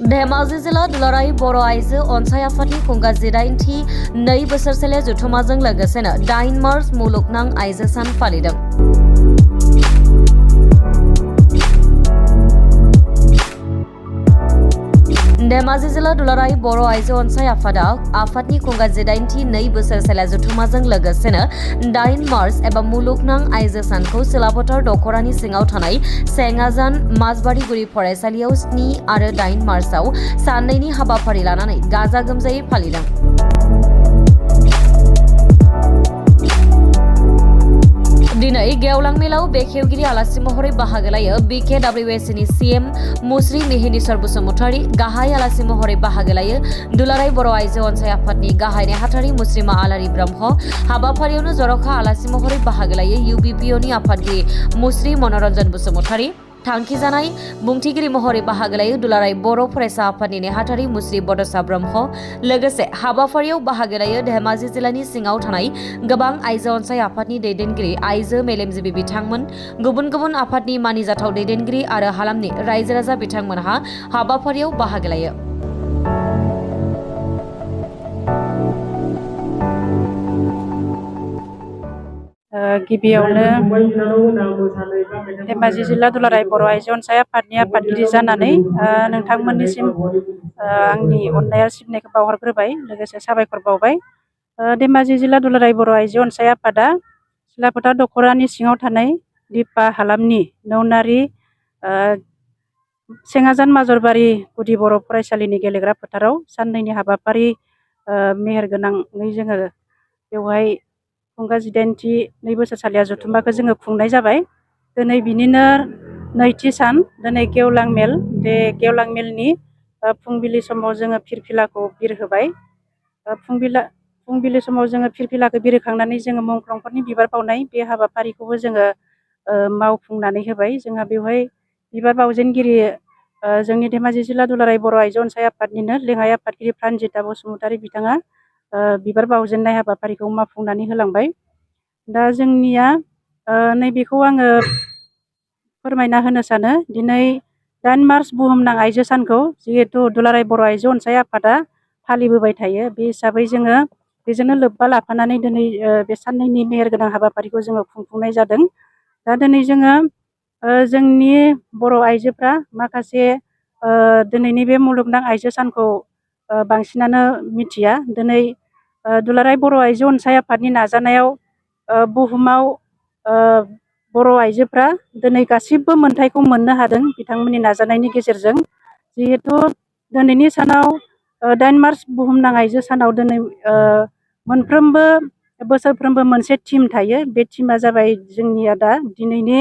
धेमाजि जिल्ला दुलाराय बर' आइजो अनसाय आफादनि खुंगा 18थि 2 बोसोरसेले जथुमाजों लोगोसेनो 8 मार्च मुलुगनां आइजो सान फालिदों। धेमाजि जिल्ला दुलाराय बर' आइजो अनसाय आफादा आफादनि खुंगा 18थि 2 बोसोरसेले जथुमाजों लोगोसेनो 8 मार्च एबा मुलुगनां आइजो सानखौ सिलापथार दख'रानि सिङाव थानाय सेङाजान माजबारि गुदि फरायसालियाव 7 आरो 8 मार्चआव साननैनि हाबाफारि लानानै गाजा गोमजायै फालिदों। दिनै गेवलां मेलाव बेखेवगिरि आलासि महरै बाहागो लायो BKWSनि CM मुस्रि मिहिनीश्वर बसुमतारी, गाहाय आलासि महरै बाहागो लायो दुलाराय बर' आइजो अनसाय आफादनि गाहाय नेहाथारि मुस्रिमा आलारि ब्रह्म। हाबाफारियावनो जर'खा आलासि महरै बाहागो लायो UBPOनि आफादगिरि मुस्रि मनरन्जन बसुमतारी। थांखिजानाय बुंथिगिरि महरै बाहागो लायो दुलाराय बर' फरायसा आफादनि नेहाथारि मुस्रि बड'सा ब्रह्म। लोगोसे हाबाफारियाव बाहागो लायो धेमाजि जिल्लानि सिङाव थानाय गोबां आइजो अनसाय आफादनि दैदेनगिरि, आइजो मेलेमजिबि बिथांमोन, गुबुन गुबुन आफादनि मानिजाथाव दैदेनगिरि आरो हालामनि रायजो राजा बिथांमोनहा हाबाफारियाव बाहागो लायो। गिबियावनो धेमाजि जिल्ला दुलाराय बर' आइजो अनसाय आफादनि आफादगिरि जानानै नोंथांमोननिसिम आंनि अननाय आरो सिबिनायखौ बावहरग्रोबाय, लोगोसे साबायखर बावबाय। धेमाजि जिल्ला दुलाराय बर' आइजो अनसाय आफादा सिलापथार दख'रानि सिङाव थानाय दिपा हालामनि नौनारि सेङाजान माजबारि गुदि बर' फरायसालिनि गेलेग्रा फोथाराव साननैनि हाबाफारि मेहेरगोनाङै जोङो बेवहाय खुंगा 18थि 2 बोसोरसालिया जथुम्माखौ जोङो खुंनाय जाबाय। दिनै बिनिनो नैथि सान, दिनै गेवलां मेल। बे गेवलां मेलनि फुंबिलि समाव जोङो फिरफिलाखौ बिरहोबाय। फुंबिलि समाव जोङो फिरफिलाखौ बिरहोखांनानै जोङो मुंख्लंफोरनि बिबार बावनाय बे हाबाफारिखौबो जोङो मावफुंनानै होबाय। जोंहा बेवहाय बिबार बावजेनगिरि जोंनि धेमाजि जिल्ला दुलाराय बर' आइजो अनसाय आफादनिनो लेङाइ आफादगिरि प्रानजिता बसुमतारी बिथाङा बिबार बावजेननाय हाबाफारिखौ मावफुंनानै होलांबाय। दा जोंनिया नैबेखौ आङो फोरमायना होनो सानो, दिनै 8 मार्च बुहुमनां आइजो सानखौ जिहेथु दुलाराय बर' आइजो अनसाय आफादा फालिबोबाय थायो, बे हिसाबै जोङो बेजोंनो लोब्बा लाफानानै दिनै बे साननैनि मेहेरगोनां हाबाफारिखौ जोङो खुंफुंनाय जादों। दा दिनै जोङो जोंनि बर' आइजोफ्रा माखासे दिनैनि बे मुलुगनां आइजो सानखौ बांसिनानो मिथिया। दिनै दुलाराय बर' आइजो अनसाय आफादनि नाजानायाव बुहुमाव बर' आइजोफ्रा दिनै गासिबो मोनथायखौ मोननो हादों बिथांमोननि नाजानायनि गेजेरजों। जिहेथु दिनैनि सानाव 8 मार्च बुहुमनां आइजो सानाव दिनै मोनफ्रोमबो बोसोरफ्रोमबो मोनसे थीम थायो। बे थीमा जाबाय जोंनिया दा दिनैनि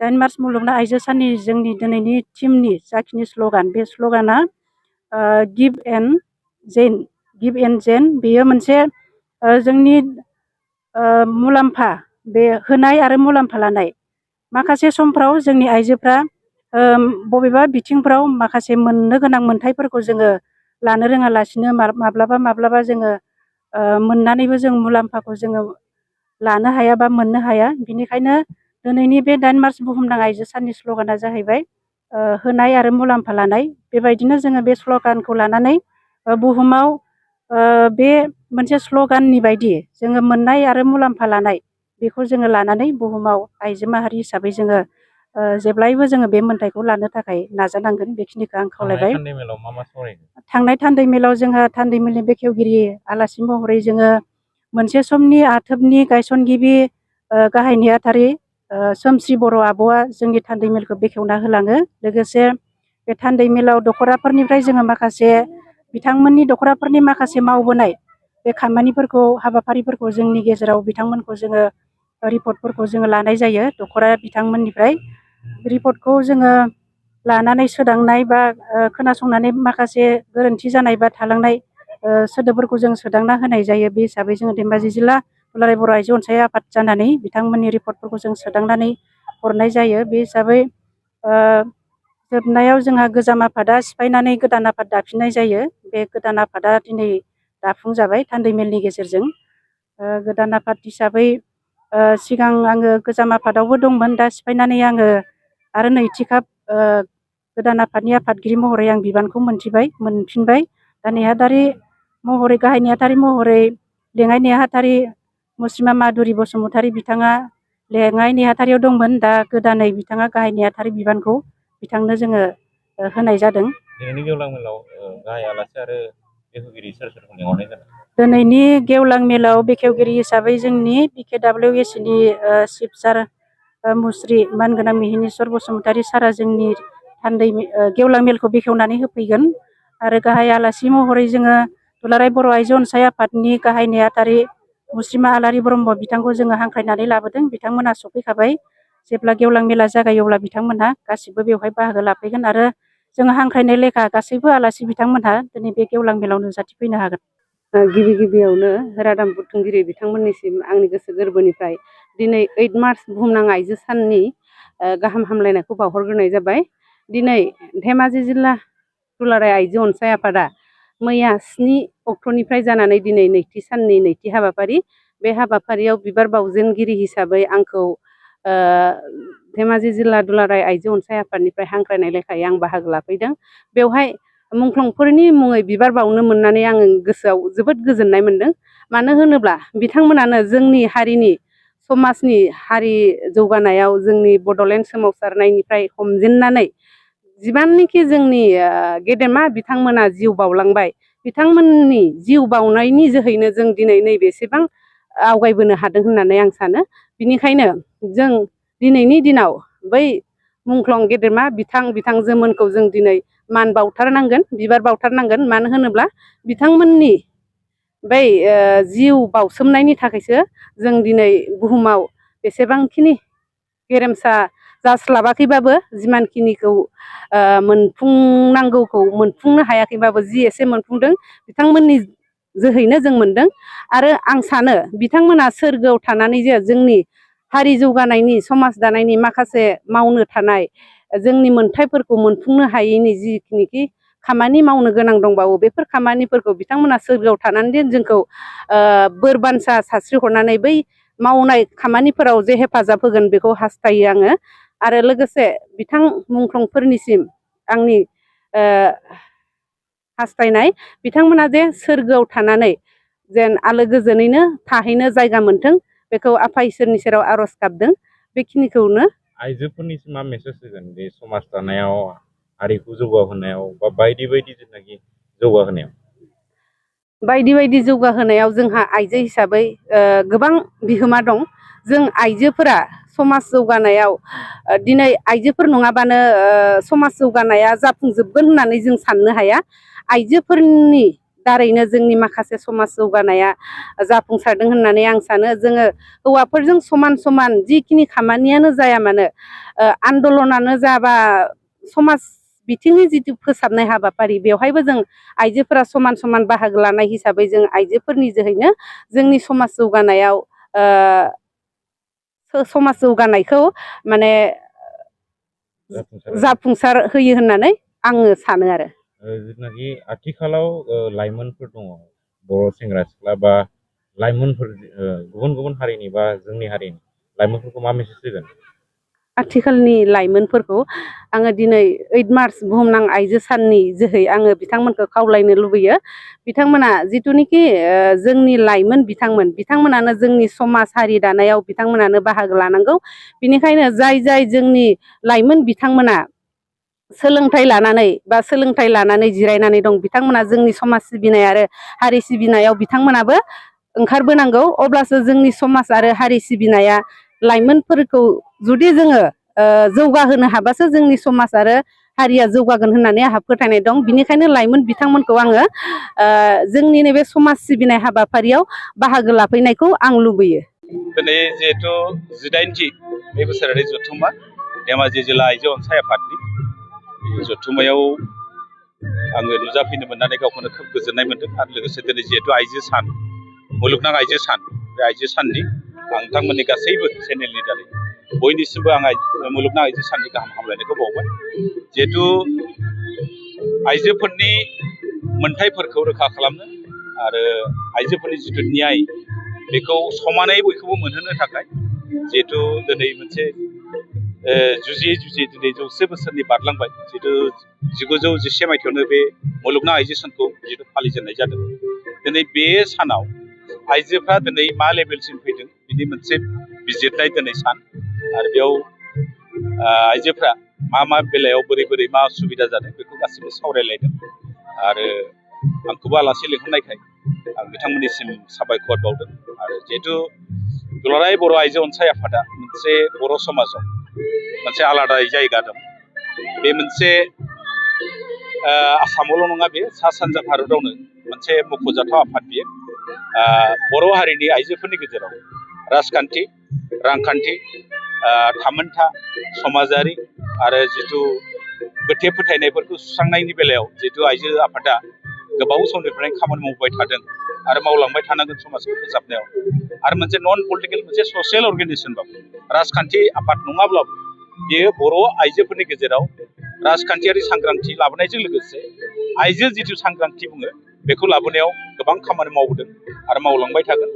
8 मार्च मुलुगनां आइजो साननि जोंनि दिनैनि थीमनि जाखिनि स्ल'गान, बे स्ल'गाना गिभ एन्ड जेन। बेयो मोनसे जोंनि मुलाम्फा, बे होनाय आरो मुलाम्फा लानाय। माखासे समफ्राव जोंनि आइजोफ्रा बबेबा बिथिंफ्राव माखासे मोननो गोनां मोनथायफोरखौ जोङो लानो रोङालासिनो माब्लाबा जोङो मोननानैबो जों मुलाम्फाखौ जोङो लानो हाया बा मोननो हाया। बिनिखायनो दिनैनि बे 8 मार्च बुहुमनां आइजो साननि स्ल'गाना जाहैबाय होनाय आरो मुलाम्फा लानाय। बेबायदिनो जोङो बे स्ल'गानखौ लानानै बुहुमाव बे मोनसे स्ल'गाननि बायदि जोङो मोननाय आरो मुलाम्फा लानाय बेखौ जोङो लानानै बुहुमाव आइजो माहारि हिसाबै जोङो जेब्लायबो जोङो बे मोन्थायखौ लानो थाखाय नाजानांगोन। बेखिनिखौ आं खावलायबाय। थांनाय थान्दै मेलाव जोंहा थान्दै मेलनि बेखेवगिरि आलासि महरै जोङो मोनसे समनि आथोबनि गायसनगिरि गाहाय नेहाथारि सोमस्रि बर' आब'आ जोंनि थान्दै मेलखौ बेखेवना होलाङो। लोगोसे बे थान्दै मेलाव दख'राफोरनिफ्राय जोङो माखासे बिथांमोननि दख'राफोरनि माखासे मावबोनाय बे खामानिफोरखौ, हाबाफारिफोरखौ जोंनि गेजेराव बिथांमोनखौ जोङो रिपर्टफोरखौ जोङो लानाय जायो दख'रा बिथांमोननिफ्राय। रिपर्टखौ जोङो लानानै सोदांनाय बा खोनासंनानै माखासे गोरोन्थि जानाय बा थालांनाय सोदोबफोरखौ जों सोदांना होनाय जायो। बे हिसाबै जोङो धेमाजि जिल्ला दुलाराय बर' आइजो अनसाय आफाद जानानै बिथांमोननि रिपर्टफोरखौ जों सोदांनानै हरनाय जायो। बे हिसाबै जोबनायाव जोंहा गोजाम आफादा सिफायनानै गोदान आफाद दाफिननाय जायो। बे गोदान आफादा दिनै दाफुंजाबाय थान्दै मेलनि गेजेरजों। गोदान आफाद हिसाबै सिगां आङो गोजाम आफादावबो दंमोन, दा सिफायनानै आङो आरो नैथि खेब गोदान आफादनि आफादगिरि महरै आं बिबानखौ मोनफिनबाय। दा नेहाथारि महरै गाहाय नेहाथारि महरै लेङाइ नेहाथारि मुस्रिमा माधुरि बसुमतारी बिथाङा लेङाइ नेहाथारियाव दंमोन। दा गोदानै बिथाङा गाहाय नेहाथारि बिबानखौ बिथांनो जोङो होनाय जादों। दिनैनि गेवलां मेलाव गाहाय आलासि आरो बेखेवगिरि सोरखौ लेंहरनाय जादों? दिनैनि गेवलां मेलाव बेखेवगिरि हिसाबै जोंनि BKWSनि चिफ सार मुस्रि मानगोनां मिहिनीश्वर बसुमतारी सारा जोंनि थान्दै गेवलां मेलखौ बेखेवनानै होफैगोन। आरो गाहाय आलासि महरै जोङो दुलाराय बर' आइजो अनसाय आफादनि गाहाय नेहाथारि मुस्रिमा आलारि ब्रह्म बिथांखौ जोङो हांख्रायनानै लाबोदों। बिथांमोना सफैखाबाय। जेब्ला गेवलां मेला जागायो अब्ला बिथांमोनहा गासिबो बेवहाय बाहागो लाफैगोन आरो जोङो हांख्रायनाय लेखा गासैबो आलासि बिथांमोनहा दिनै बे गेवलां मेलाव नुजाथिफैनो हागोन। गिबियावनो रादाब बुथुमगिरि बिथांमोननिसिम आंनि गोसो गोरबोनिफ्राय दिनै 8 मार्च बुहुमनां आइजो साननि गाहाम हामलायनायखौ बावहरग्रोनाय जाबाय। दिनै धेमाजि जिल्ला दुलाराय आइजो अनसाय आफादा मैया 7 अक्ट'निफ्राय जानानै दिनै नैथि साननि नैथि हाबाफारि। बे हाबाफारियाव बिबार बावजेनगिरि हिसाबै आंखौ धेमाजि जिल्ला दुलाराय आइजो अनसाय आफादनिफ्राय हांख्रायनाय लेखायै आं बाहागो लाफैदों। बेवहाय मुंख्लंफोरनि मुङै बिबार बावनो मोननानै आं गोसोआव जोबोद गोजोननाय मोनदों। मानो होनोब्ला बिथांमोनानो जोंनि हारिनि समाजनि हारि जौगानायाव जोंनि बड'लेण्ड सोमावसारनायनिफ्राय हमजेननानै जिमाननिखि जोंनि गेदेमा बिथांमोना जिउ बावलांबाय, बिथांमोननि जिउ बावनायनि जोहैनो जों दिनै नैबेसेबां आवगायबोनो हादों होननानै आं सानो। बिनिखायनो जों दिनैनि दिनाव बै मुंख्लं गेदेमा बिथांजोमोनखौ जों दिनै मान बावथारनांगोन, बिबार बावथारनांगोन। मानो होनोब्ला बिथांमोननि बै जिउ बावसोमनायनि थाखायसो जों दिनै बुहुमाव बेसेबांखिनि गेरेमसा जास्लाबाखैबाबो जिमानखिनिखौ मोनफुंनांगौखौ मोनफुंनो हायाखैबाबो जि एसे मोनफुंदों बिथांमोननि जोहैनो जों मोनदों। आरो आं सानो बिथांमोना सोरगोआव थानानै जे जोंनि हारि जौगानायनि समाज दानायनि माखासे मावनो थानाय जोंनि मोनथायफोरखौ मोनफुंनो हायैनि जिखिनिखि खामानि मावनो गोनां दंबावो, बेफोर खामानिफोरखौ बिथांमोना सोरगोआव थानानै जोंखौ बोर बान्सा सारस्रि हरनानै बै मावनाय खामानिफोराव जे हेफाजाब होगोन बेखौ हास्थायो आङो। आरो लोगोसे बिथां मुंख्लंफोरनिसिम आंनि हास्थायनाय, बिथांमोना जे सोरगोआव थानानै जेन आलो गोजोनैनो थाहैनो जायगा मोनथों, बेखौ आफा इसोरनि सेराव आर'ज गाबदों। बेखिनिखौनो आइजोफोरनिसिम मा मेसेज होगोन बे समाज दानायाव, हारिखौ जौगाहोनायाव बा बायदि जिथुनाखि जौगाहोनायाव? बायदि जौगाहोनायाव जोंहा आइजो हिसाबै गोबां बिहोमा दं। जों आइजोफोरा समाज जौगानायाव दिनै आइजोफोर नङाबानो समाज जौगानाया जाफुंजोबगोन होननानै जों साननो हाया। आइजोफोरनि दारैनो जोंनि माखासे समाज जौगानाया जाफुंसारदों होननानै आं सानो। जोङो हौवाफोरजों समान जिखिनि खामानियानो जाया मानो, आन्दलनानो जा बा समाज बिथिंनि जिथु फोसाबनाय हाबाफारि, बेवहायबो जों आइजोफोरा समान बाहागो लानाय हिसाबै जों आइजोफोरनि जोहैनो जोंनि समाज जौगानायखौ माने जाफुंसार होयो होननानै आङो सानो। आरो जिथुनाखि आथिखालाव लाइमोनफोर दङ, बर' सेंग्रा सिख्ला बा लाइमोनफोर गुबुन हारिनि बा जोंनि हारिनि लाइमोनफोरखौ मा मेसेज होगोन? आथिखालनि लाइमोनफोरखौ आङो दिनै 8 मार्च बुहुमनां आइजो साननि जोहै आङो बिथांमोनखौ खावलायनो लुबैयो। बिथांमोना जिथुनिखि जोंनि लाइमोन बिथांमोनानो जोंनि समाज हारि दानायाव बिथांमोनानो बाहागो लानांगौ। बिनिखायनो जाय जोंनि लाइमोन बिथांमोना सोलोंथाइ लानानै जिरायनानै दं, बिथांमोना जोंनि समाज सिबिनाय आरो हारि सिबिनायाव बिथांमोनाबो ओंखारबोनांगौ। अब्लासो जोंनि समाज आरो हारि सिबिनाया लाइमोनफोरखौ जुदि जोङो जौगाहोनो हाबासो जोंनि समाज आरो हारिया जौगागोन होननानै आंहा फोथायनाय दं। बिनिखायनो लाइमोन बिथांमोनखौ आङो जोंनि नैबे समाज सिबिनाय हाबाफारियाव बाहागो लाफैनायखौ आं लुबैयो। दिनै जिहेथु 18थि बे बोसोरारि जथुम्मा धेमाजि जिल्ला आइजो अनसाय आफादनि जथुम्मायाव आङो नुजाफैनो मोननानै गावखौनो खोब गोजोननाय मोनदों। आरो लोगोसे दिनै जिहेतु आइजो सान, मुलुगनां आइजो सान, बे आइजो साननि आं नोंथांमोननि गासैबो चेनेलनि दारै बयनिसिमबो आं मुलुगनां आइजो साननि गाहाम हामलायनायखौ बावबाय। जिहेतु आइजोफोरनि मोनथायफोरखौ रोखा खालामनो आरो आइजोफोरनि जिथु न्याय बेखौ समानै बयखौबो मोनहोनो थाखाय जिहेतु दिनै मोनसे जुजियै जुजियै दिनै 100 बोसोरनि बारलांबाय जिहेतु 1911 मायथाइयावनो बे मुलुगनां आइजो सानखौ जिहेतु फालिजेननाय जादों। दिनै बे सानाव आइजोफ्रा दिनै मा लेभेलसिम फैदों बिनि मोनसे बिजिरनाय दिनै सान आरो बेयाव आइजोफ्रा मा बेलायाव बोरै मा सुबिदा जादों बेखौ गासिबो सावरायलायदों आरो आंखौबो आलासि लिंहरनायखाय आं बिथांमोननिसिम साबायखर बावदों आरो जिहेतु दुलाराय बर' आइजो अनसाय आफादा मोनसे बर' समाजाव मोनसे आलादा जायगा दं। बे मोनसे आसामावल' नङा, बे सा सानजा भारतावनो मोनसे मख'जाथाव आफाद बियो। बर' हारिनि आइजोफोरनि गेजेराव राजखान्थि, रांखान्थि, थामोनथा, समाजारि आरो जिथु गोथे फोथायनायफोरखौ सुस्रांनायनि बेलायाव जिथु आइजो आफादा गोबाव समनिफ्रायनो खामानि मावबाय थादों आरो मावलांबाय थानांगोन समाजखौ फोसाबनायाव। आरो मोनसे नन पलिटिकेल मोनसे ससियेल अर्गेनाइजेसनबाबो, राजखान्थि आफाद नङाब्लाबो बेयो बर' आइजोफोरनि गेजेराव राजखान्थियारि सांग्रांथि लाबोनायजों लोगोसे आइजो जिथु सांग्रांथि बुङो बेखौ लाबोनायाव गोबां खामानि मावबोदों आरो मावलांबाय थागोन।